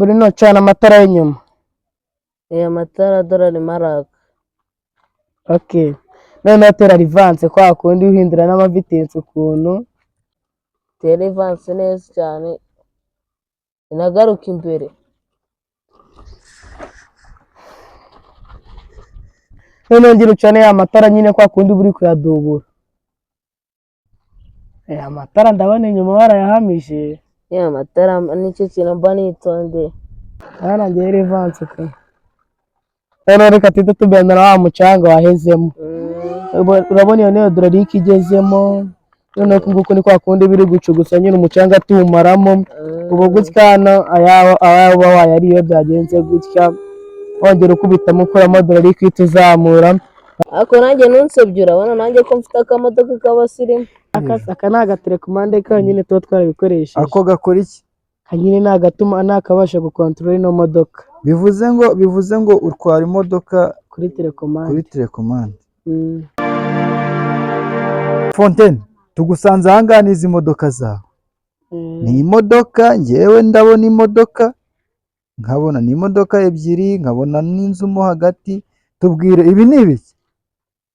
Bruno, cana amatara y'inyuma. Amatara dore arimo araka. Okay. Noneho tera reverse kwa kundi uhindura n'amavitesi ukuntu. Tere reverse neza cyane, inagaruka imbere. Noneho ngira ucane ya matara nyine kwa kundi uba uri kuyadubura. Amatara ndabona inyuma barayahamije. Ya matara nicyo kintu mba nitondeye. Hano ngewe reverse pe. Noneho reka tuhite tubenera wa mucanga wahezemo. Urabona iyo niyo hydraulique igezemo. Noneho uku nguku ni kwa kundi biri gucugusa nyine umucanga tuwumaramo. Ubu gutya hano ayawe uba wayariye iyo byagenze gutya, wongera ukubitamo ukuramo hydraulique uhita uzamura. Ariko nanjye ntunsebye, urabona nanjye ko mfite akamodoka k'abasirimu. Aka ni agaterekomande konyine tuba twarabikoresheje. Ako gakora iki? Aka nyine ni agatuma ni akabasha gukontorora ino modoka. Bivuze ngo utwara imodoka kuri telekomande. Kuri telekomande. Fontaine, tugusanze aha ngaha n'izi modoka zawe. Ni imodoka, ngewe ndabona imodoka, nkabona ni imodoka ebyiri, nkabona n'inzu mo hagati. Tubwire, ibi ni ibiki?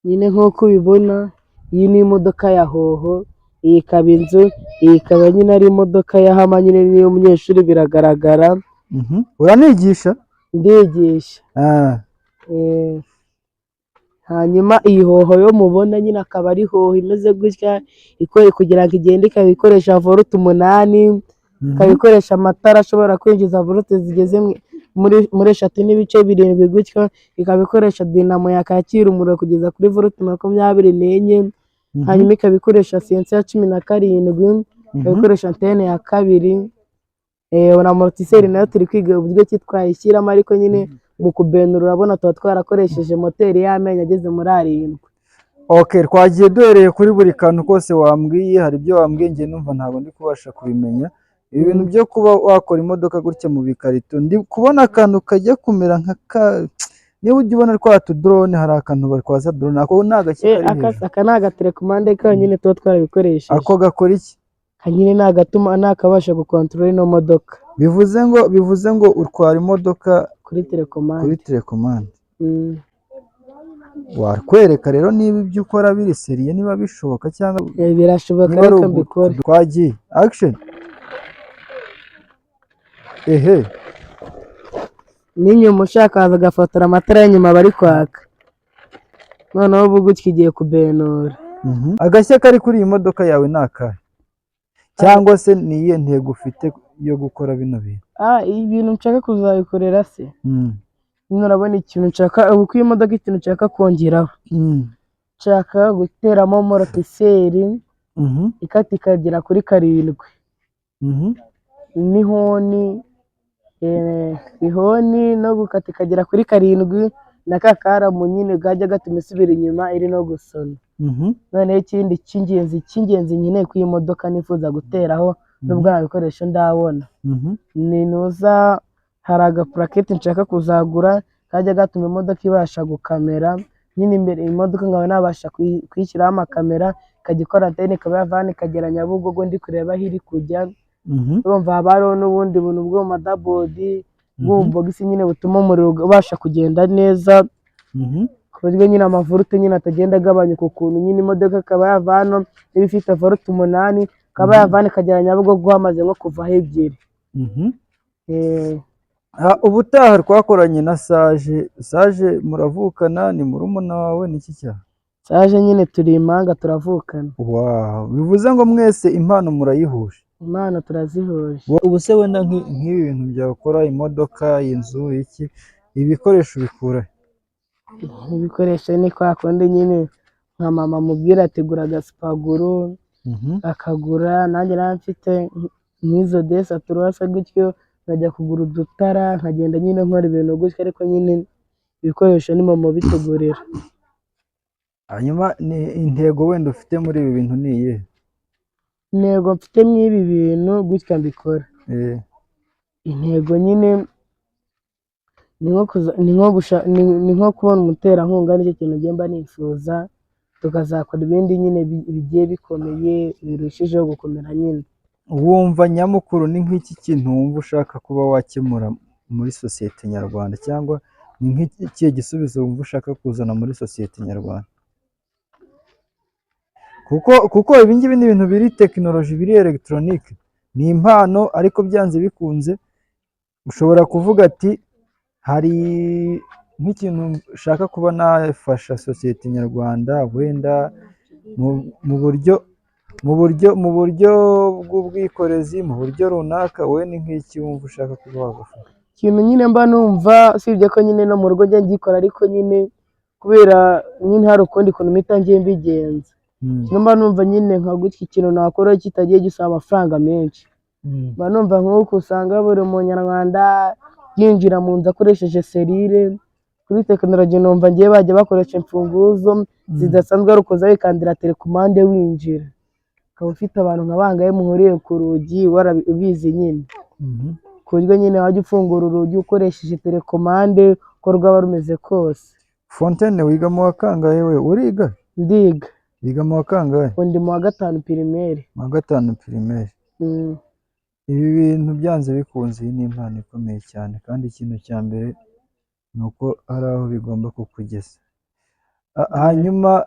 Nyine nk'uko ubibona, iyi ni imodoka ya hoho, iyi ikaba inzu, iyi ikaba nyine ari imodoka ya hama nyine niyo umunyeshuri biragaragara. Uranigisha? Ndigisha. Hanyuma iyi hoho yo mubona nyine akaba ari hoho imeze gutya, kugira ngo igende ikaba ikoresha volt 8, ikaba ikoresha amatara ashobora kwinjiza volt zigeze muri 3.7 gutyo, ikaba ikoresha dinamo yakakira umuriro kugeza kuri volt 24, hanyuma ikaba ikoresha sensor ya 17, ikaba ikoresha antene ya 2, na amortisseur nayo turi kwiga uburyo ki twayishyiramo, ariko nyine mu kubenura urabona tuba twarakoresheje moteri y'amenyo ageze muri 7. Okay, twagiye duhereye kuri buri kantu kose wambwiye, hari ibyo wambwiye njye numva ntabwo ndi kubasha kubimenya. Ibi bintu byo kuba wakora imodoka gutya mu bikarito, ndi kubona akantu kajya kumera nka ka, niba ujya ubona twa tudrone, hari akantu batwaza drone, ako ni agaki kari hejuru? Aka ni agaterekomande konyine tuba twarabikoresheje. Ako gakora iki? Aka nyine ni agatuma ni akabasha gukontorora ino modoka. Bivuze ngo utwara imodoka kuri telekomande. Kuri telekomande. Wakwereka rero niba ibyo ukora biri sérieux, niba bishoboka cyangwa Birashoboka, niba ari reka mbikore. Twagiye, action. Ehe. N'inyuma ushaka waza ugafotora amatara y'inyuma bari kwaka. Noneho ubu gutya igiye kubenura. Agashya kari kuri iyi modoka yawe ni akahe? Cyangwa se ni iyihe ntego ufite yo gukora bino bintu? Ibintu nshaka kuzabikorera se? Nyine urabona ikintu nshaka ubu kuri iyi modoka, ikintu nshaka kongeraho. Nshaka guteramo amortisseur ikata ikagera kuri 7. N'ihoni, ihoni no gukata ikagera kuri 7, na ka karamu nyine kajya gatuma isubira inyuma iri no gusona. Noneho ikindi cy'ingenzi nkeneye kuri iyi modoka nifuza guteraho, nubwo nta bikoresho ndabona, ni nuza hari agapurakete nshaka kuzagura kajya gatuma imodoka ibasha gukamera nyine imbere, imodoka nkaba nabasha kuyishyiraho amakamera, ikajya ikora antene, ikaba yava hano ikagera Nyabugogo ndi kureba aho iri kujya. Urumva haba hariho n'ubundi buntu bwo mu madashboard, bw'ububogisi nyine butuma umuriro ubasha kugenda neza, ku buryo nyine amavolt nyine atagenda agabanyuka ukuntu nyine imodoka ikaba yava hano niba ifite volt 8, ikaba yava hano ikagera Nyabugogo hamaze nko kuvaho 2. Ubutaha twakoranye na Sage. Sage muravukana, ni murumuna wawe, ni iki cyaha? Sage nyine turi impanga, turavukana. Wow, bivuze ngo mwese impano murayihuje. Impano turazihuje. Ubu se wenda nk'ibi bintu byawe ukora, imodoka, inzu, iki, ibikoresho ubikura he? Ibikoresho ni kwa kundi nyine nka mama amubwira ati gura agasupaguru, akagura, nanjye naba mfite nk'izo desa turasa gutyo, nkajya kugura udutara, nkagenda nyine nkora ibintu gutyo, ariko nyine ibikoresho ni mama ubitugurira. Hanyuma ni intego wenda ufite muri ibi bintu ni iyihe? Intego mfite mw'ibi bintu gutya mbikora, intego nyine ni nko kubona umuterankunga, nicyo kintu njye mba nifuza, tukazakora ibindi nyine bigiye bikomeye birushijeho gukomera nyine. Wumva nyamukuru ni nk'iki kintu wumva ushaka kuba wakemura muri sosiyete nyarwanda, cyangwa ni nk'ikihe gisubizo wumva ushaka kuzana muri sosiyete nyarwanda? Kuko ibi ngibi ni ibintu biri tekinoloji, biri elegitoronike, ni impano, ariko byanze bikunze ushobora kuvuga ati hari nk'ikintu ushaka kuba nafasha sosiyete nyarwanda, wenda mu buryo bw'ubwikorezi, mu buryo runaka. Wowe ni nk'iki wumva ushaka kuba wagufasha? Ikintu nyine mba numva, usibye ko nyine no mu rugo njya ngikora, ariko nyine kubera nyine hari ukundi kuntu mpita ngiye mbigenza. Mba numva nyine nka gutya ikintu nakora kitagiye gisaba amafaranga menshi. Mba numva nk'uko usanga buri munyarwanda yinjira mu nzu akoresheje serire, kuri tekinoloji numva ngiye bajya bakoresha imfunguzo zidasanzwe, ari ukuza wikandira telekomande winjira, ukaba ufite abantu nka bangahe muhuriye ku rugi ubizi nyine, ku buryo nyine wajya ufungura urugi ukoresheje telekomande uko rwaba rumeze kose. Fontaine, wiga mu wa kangahe we? Uriga? Ndiga. Wiga mu wa kangahe? Ubu ndi mu wa gatanu primaire. Mu wa gatanu primaire. Ibi bintu byanze bikunze, iyi ni impano ikomeye cyane, kandi ikintu cya mbere ni uko hari aho bigomba kukugeza. Hanyuma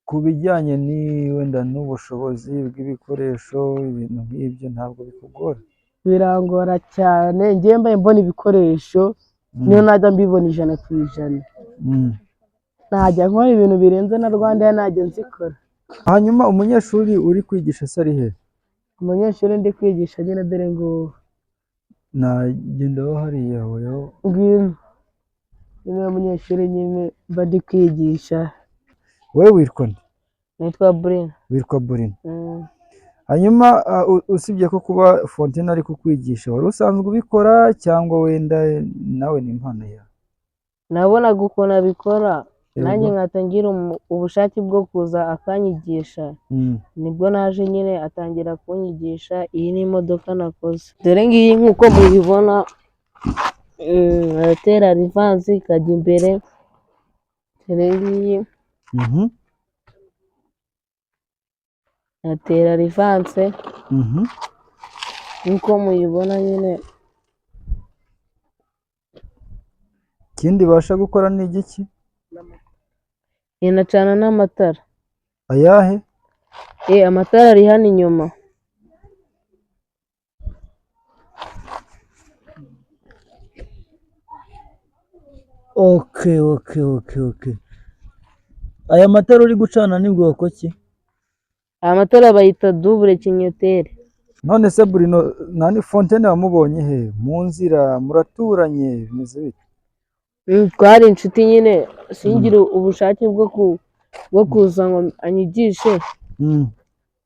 ku bijyanye wenda n'ubushobozi bw'ibikoresho, ibintu nk'ibyo ntabwo bikugora? Birangora cyane. Njyewe mbaye mbona ibikoresho, niyo najya mbibona 100%, najya nkora ibintu birenze na Rwanda najya nzikora. Hanyuma umunyeshuri uri kwigisha se ari he? Umunyeshuri ndi kwigisha nyine dore ngubu. Nagendaho hariya hoyo. Ngwino, niwe munyeshuri nyine mba ndi kwigisha. Wowe witwa nde? Nitwa Burina. Witwa Burina. Hanyuma usibye ko kuba Fontaine ari kukwigisha, wari usanzwe ubikora cyangwa wenda nawe ni impano yawe? Nabonaga ukuntu abikora, nanjye nkahita ngira ubushake bwo kuza akanyigisha. Nibwo naje nyine atangira kunyigisha. Iyi ni imodoka nakoze, dore ngiyi nk'uko mubibona. Aratera reverse ikajya imbere, dore ngiyi. Atera reverse nk'uko muyibona nyine. Ikindi ibasha gukora ni igiki? Inacana n'amatara. Ayahe? Amatara ari hano inyuma. Okay. Aya matara uri gucana ni bwoko ki? Aya matara bayita double clignoteur. None se Bruno, nani Fontaine wamubonye he? Mu nzira muraturanye, bimeze bite? Twari inshuti nyine, singire ubushake bwo kuza ngo anyigishe.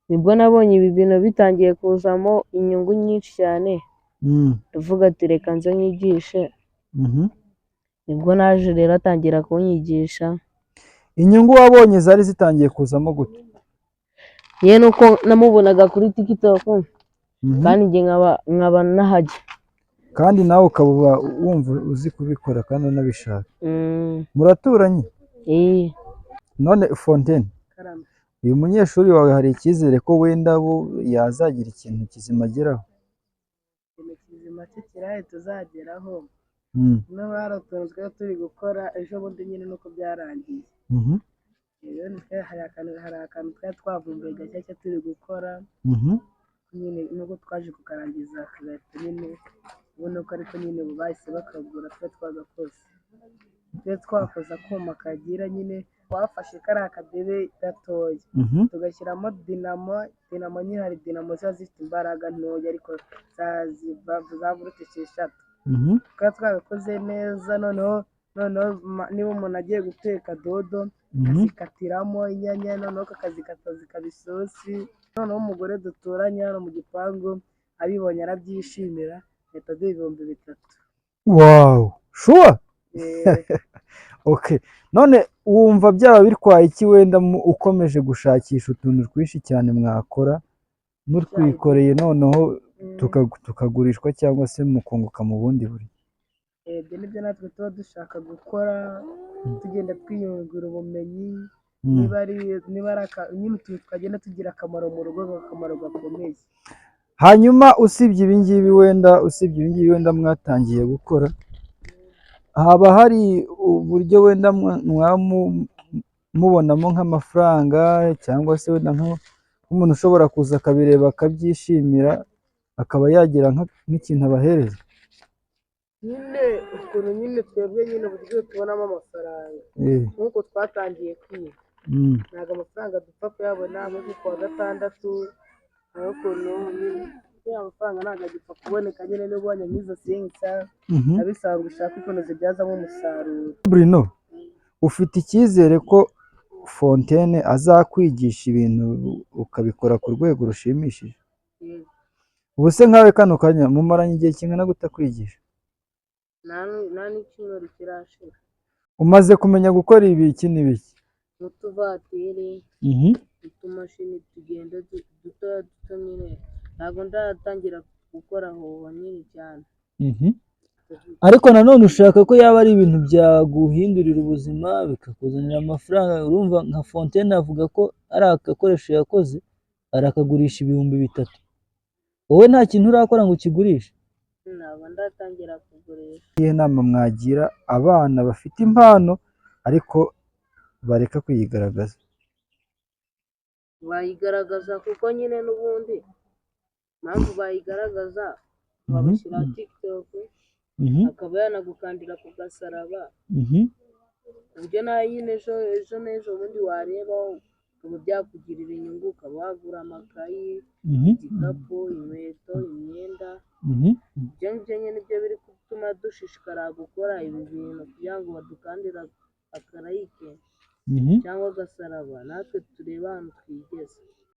Nibwo nabonye ibi bintu bitangiye kuzamo inyungu nyinshi cyane, ndavuga ati reka nze nyigishe. Nibwo naje rero atangira kunyigisha. Inyungu wabonye zari zitangiye kuzamo gute? Yewe nuko namubonaga kuri TikTok, kandi njye nkaba nahajya. Kandi nawe ukaba wumva uzi kubikora kandi unabishaka. Muraturanye? Eh. None Fontaine, uyu munyeshuri wawe hari icyizere ko wenda bo yazagira ikintu kizima ageraho? Ikintu kizima cyo kirahari tuzageraho. Niba hari utuntu twari turi gukora ejo bundi nyine nuko byarangiye. Rero hari akantu twari twavumbuye gashyashya turi gukora nyine, nubwo twaje kukarangiza kagahita nyine ubona ko, ariko nyine ubu bahise bakagura. Twari twagakoze, twari twakoze akuma kagira nyine twafashe kariya kadebe gatoya, tugashyiramo dinamo. Dinamo nyine, hari dinamo ziba zifite imbaraga ntoya, ariko za volt 6. Twari twagakoze neza. Noneho niba umuntu agiye guteka dodo, azikatiramo inyanya, noneho kakazikata zikaba isosi. Noneho umugore duturanye hano mu gipangu abibonye arabyishimira, ahita aduha 3000. Wow, sure. Eh. Okay, none wumva byaba bitwaye iki wenda ukomeje gushakisha utuntu twinshi cyane mwakora mutwikoreye, noneho tukagurishwa cyangwa se mukunguka mu bundi buryo? Ibyo nibyo natwe tuba dushaka gukora, tugenda twiyungura ubumenyi. Niba ari nyine utuntu twagenda tugira akamaro mu rugo, akamaro gakomeye. Hanyuma usibye ibi ngibi wenda mwatangiye gukora, haba hari uburyo wenda mubonamo nk'amafaranga, cyangwa se wenda nk'umuntu ushobora kuza akabireba akabyishimira, akaba yagira nk'ikintu abahereza? Nyine ukuntu nyine twebwe nyine uburyo tubonamo amafaranga, nk'uko twatangiye kwiga, ntabwo amafaranga dupfa kuyabona nko ku wa gatandatu. Hariho ukuntu nyine amafaranga ntabwo agipfa kuboneka nyine. Niba ubonye nk'izo sinsa, bisaba ngo ushake ukuntu zibyazamo umusaruro. Bruno, ufite icyizere ko Fontaine azakwigisha ibintu ukabikora ku rwego rushimishije? Yego. Ubu se nkawe kano kanya mumaranye igihe kingana gute kwigisha? Nta n'icyumweru kirashira. Umaze kumenya gukora ibiki n'ibiki? Nk'utuvatiri, utumashini tugenda dutoya duto nyine. Ntabwo ndatangira gukora hoho nini cyane. Ariko nanone ushaka ko yaba ari ibintu byaguhindurira ubuzima, bikakuzanira amafaranga. Urumva nka Fontaine avuga ko ari agakoresho yakoze arakagurisha 3000. Wowe nta kintu urakora ngo ukigurishe? Ntabwo ndatangira kugurisha. Iyihe nama mwagira abana bafite impano ariko bareka kuyigaragaza? Bayigaragaza kuko nyine n'ubundi impamvu bayigaragaza, babashyira TikTok, akaba yanagukandira ku gasaraba, ku buryo nawe nyine ejo ejo n'ejo bundi warebaho bikaba byakugirira inyungu, ukaba wagura amakayi, igikapu, inkweto, imyenda. Ibyo ngibyo nyine nibyo biri gutuma dushishikara gukora ibi bintu, kugira ngo badukandire aka like cyangwa agasaraba, natwe turebe ahantu twigeze.